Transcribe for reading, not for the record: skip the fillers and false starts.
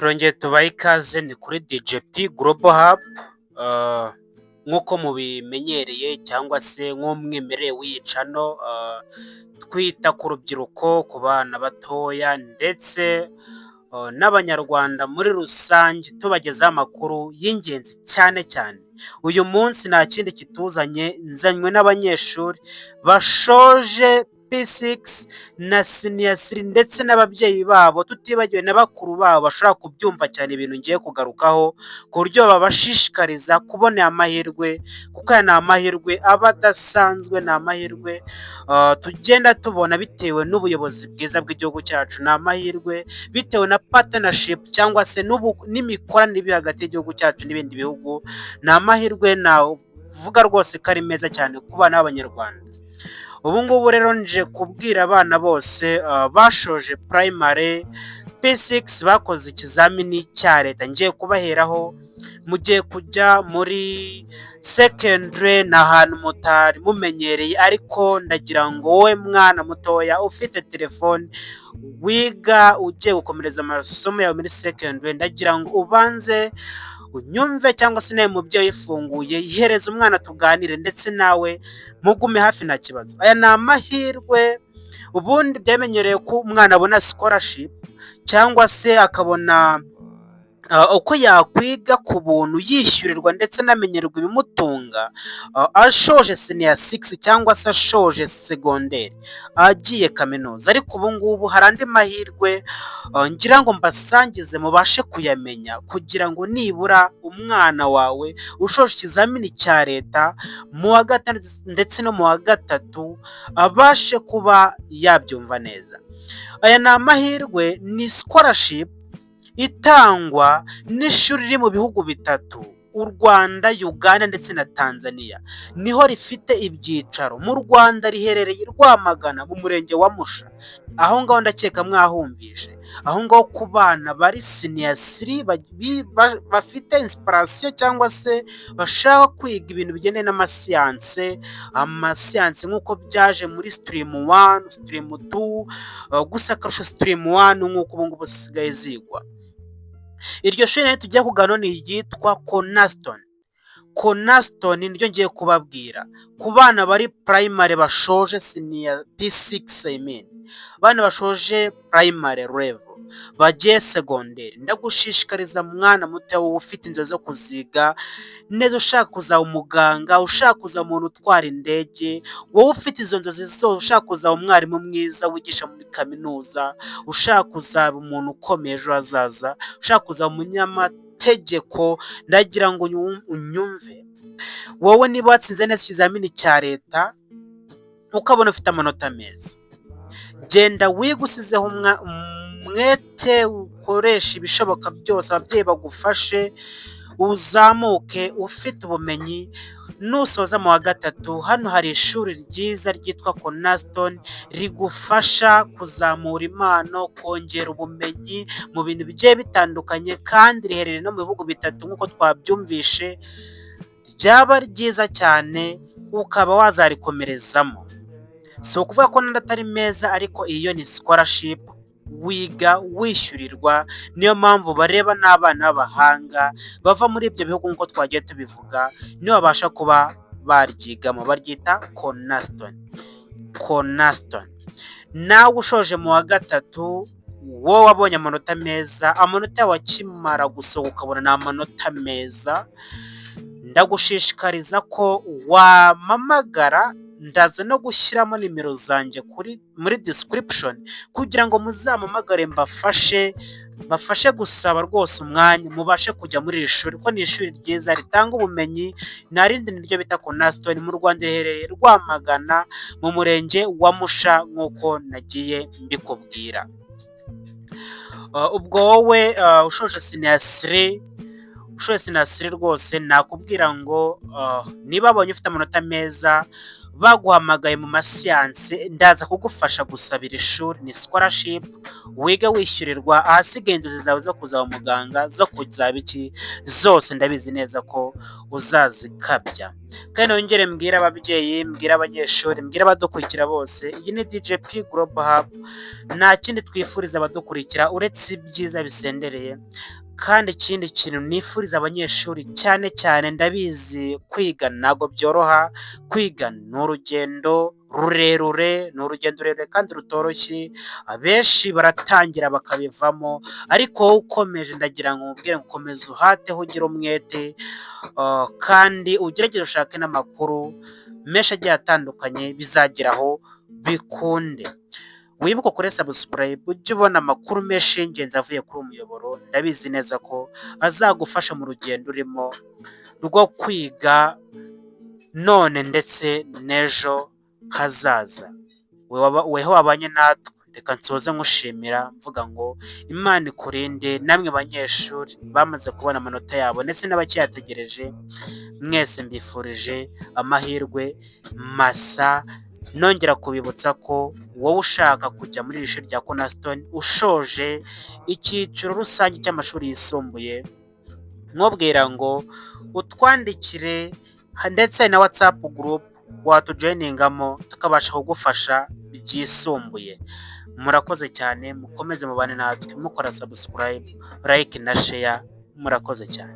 Turongeye tubahe ikaze, ni kuri DJP Global Hub. Nk'uko mubimenyereye cyangwa se nk'umwimerere w'iyi channel, twita ku rubyiruko, ku bana batoya ndetse n'Abanyarwanda muri rusange, tubagezaho amakuru y'ingenzi cyane cyane. Uyu munsi nta kindi kituzanye, nzanywe n'abanyeshuri bashoje P6 na senior 3 ndetse n'ababyeyi babo, tutibagiwe na bakuru babo bashobora kubyumva cyane ibintu ngiye kugarukaho, ku buryo babashishikariza kubona aya mahirwe, kuko aya ni amahirwe aba adasanzwe, ni amahirwe tugenda tubona bitewe n'ubuyobozi bwiza bw'igihugu cyacu, ni amahirwe bitewe na partnership cyangwa se n'imikoranire iri hagati y'igihugu cyacu n'ibindi bihugu. Ni amahirwe navuga rwose ko ari meza cyane ku bana b'Abanyarwanda. Ubu ngubu rero nje kubwira abana bose bashoje primary P6, bakoze ikizamini cya leta, ngiye kubaheraho. Mugiye kujya muri secondary, ni ahantu mutari mumenyereye, ariko ndagira ngo wowe mwana mutoya ufite telefone, wiga, ugiye gukomereza amasomo yawe muri secondary, ndagira ngo ubanze unyumve, cyangwa se nawe mubyeyi ufunguye ihereza umwana tuganire, ndetse nawe mugume hafi, nta kibazo. Aya ni amahirwe. Ubundi byamenyereye ko umwana abona scholarship cyangwa se akabona uko yakwiga ku buntu, yishyurirwa ndetse anamenyerwa ibimutunga, ashoje senior 6 cyangwa se ashoje segonderi agiye kaminuza. Ariko ubu ngubu hari andi mahirwe ngira ngo mbasangize, mubashe kuyamenya, kugira ngo nibura umwana wawe ushoje ikizamini cya leta mu wa gatandatu ndetse no mu wa gatatu abashe kuba yabyumva neza. Aya ni amahirwe, ni scholarship itangwa n'ishuri riri mu bihugu bitatu: u Rwanda, Uganda ndetse na Tanzania, niho rifite ibyicaro. Mu Rwanda riherereye i Rwamagana mu murenge wa Musha, aho ngaho ndakeka mwahumvishe. Aho ngaho ku bana bari senior 3 bafite inspiration cyangwa se bashaka kwiga ibintu bigendanye n'amasiyanse, amasiyanse nk'uko byaje muri stream 1, stream 2, gusa akarusho stream 1 nk'uko ubu ngubu zisigaye zigwa. Iryo shuri rero tugiye kuganiraho ni iryitwa Cornerstone. Cornerstone niryo ngiye kubabwira. Ku bana bari primary bashoje senior P6, I mean, abana bashoje primary level bagiye segonderi, ndagushishikariza mwana muto, wowe ufite inzozi zo kuziga neza, ushaka kuzaba umuganga, ushaka kuzaba umuntu utwara indege, wowe ufite izo nzozi zose, ushaka kuzaba umwarimu mwiza wigisha muri kaminuza, ushaka kuzaba umuntu ukomeye ejo hazaza, ushaka kuzaba umunyamategeko, ndagira ngo unyumve. Wowe niba watsinze neza ikizamini cya leta, ukabona ufite amanota meza, genda wige usizeho umwete, ukoreshe ibishoboka byose, ababyeyi bagufashe, uzamuke ufite ubumenyi. Nusoza mu wa gatatu, hano hari ishuri ryiza ryitwa Cornerstone rigufasha kuzamura impano, kongera ubumenyi mu bintu bigiye bitandukanye, kandi riherereye no mu bihugu bitatu nk'uko twabyumvishe, ryaba ryiza cyane ukaba wazarikomerezamo. Si ukuvuga ko n'andi atari meza, ariko iyo ni scholarship, wiga wishyurirwa, niyo mpamvu bareba n'abana b'abahanga bava muri ibyo bihugu nk'uko twagiye tubivuga, nibo babasha kuba baryigamo. Baryita Cornerstone. Cornerstone. Nawe ushoje mu wa gatatu, wowe wabonye amanota meza, amanota yawe akimara gusohoka ukabona ni amanota meza, ndagushishikariza ko wampamagara. Ndaza no gushyiramo nimero zanjye kuri muri description kugira ngo muzampamagare, mbafashe gusaba rwose umwanya, mubashe kujya muri iri shuri, kuko ni ishuri ryiza ritanga ubumenyi. Nta rindi, niryo bita Cornerstone. Mu Rwanda riherereye Rwamagana mu murenge wa Musha nk'uko nagiye mbikubwira. Ubwo wowe ushoje senior 3, ushoje senior 3 rwose nakubwira ngo niba wabonye ufite amanota meza Baguhamagaye mu masiyanse, ndaza kugufasha gusabira ishuri, ni scholarship, wige wishyurirwa. Ahasigaye inzozi zawe zo kuzaba umuganga, zo kuzaba iki, zose ndabizi neza ko uzazikabya. Kandi nongere mbwire ababyeyi, mbwire abanyeshuri, mbwire abadukurikira bose, iyi ni DJP Global Hub, nta kindi twifuriza abadukurikira uretse ibyiza bisendereye. Kandi ikindi kintu nifuriza abanyeshuri cyane cyane, ndabizi kwiga ntabwo byoroha, kwiga ni urugendo rurerure, ni urugendo rurerure kandi rutoroshye, abenshi baratangira bakabivamo, ariko wowe ukomeje, ndagira ngo nkubwire ngo komeza uhateho, ugire umwete, kandi ugerageze ushake n'amakuru menshi agiye atandukanye, bizageraho bikunde. Wibuke ukore subscribe, ujye ubona amakuru menshi y'ingenzi avuye kuri uyu muyoboro. Ndabizi neza ko azagufasha mu rugendo urimo rwo kwiga none ndetse n'ejo hazaza. Weho wabanye natwe, reka nsoze nkushimira mvuga ngo Imana ikurinde. Namwe banyeshuri bamaze kubona amanota yabo ndetse n'abakiyategereje, mwese mbifurije amahirwe masa. Nongera kubibutsa ko wowe ushaka kujya muri iri shuri rya Cornerstone ushoje icyiciro rusange cy'amashuri yisumbuye, nkubwira ngo utwandikire, ndetse na WhatsApp group watujoiningamo tukabasha kugufasha byisumbuye. Murakoze cyane, mukomeze mubane natwe mukora subscribe, like na share. Murakoze cyane.